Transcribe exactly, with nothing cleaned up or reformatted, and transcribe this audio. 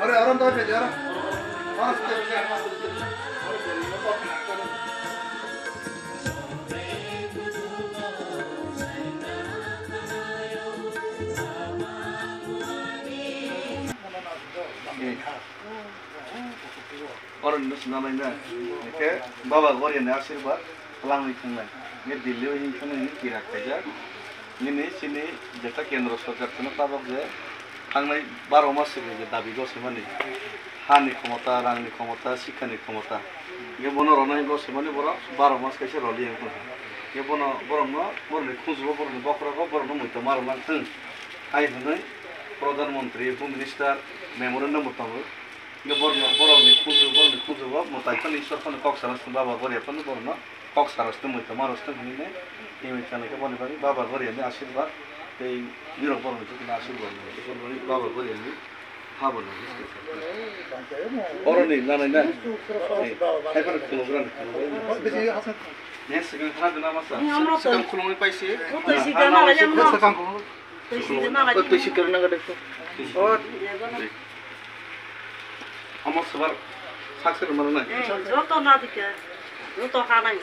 Ore, ore, ore, ore, ore. Oro ni bwswk nanai na? Hwnkhe Baba Goriani asirwad twlangwi thangnai. Nge Delhi o himkhwnwi kirak khaijak. Nini chini jeta kendro sorkar phano tabok je thangnai baro mas simi je dabi gosimani, hani khomota, rangni khomota, sikhani khomota. Nge bono ronai gosimani borok baro mas kaisa roli yang tongkha. Nge bono, borokno, borokni khunjugo, borokni bokhorogo, borokno muitu ma rwna thwng. Hai hwnwi Pradhan Mantri, Home Minister memorandum bo tongo. Hingke borokno, borokni khunju, borokni khunjugo mwtai phano Iswar phano kok sana sitwng Baba Goria phano borokno kok sana sitwng muitu ma rw sitwng hinwi nai. Hinwi kha nai khe boni bagwi Baba Goriani asirwad tei nirok borokni jotono asirwad nai. Boni bagwi Baba Goriani ha bo nai. Oroni nanai na. Hai phano khulumgrani. Neng swkang khna dina masa. Swkang khulumwi paisi. Twi si gana la yang ma. Swkang khulumwi. Twi si gana la. Twi si gana la. Omo swbar sak swrwng mano nai. Eh, joto na dikhe. Joto ha nai.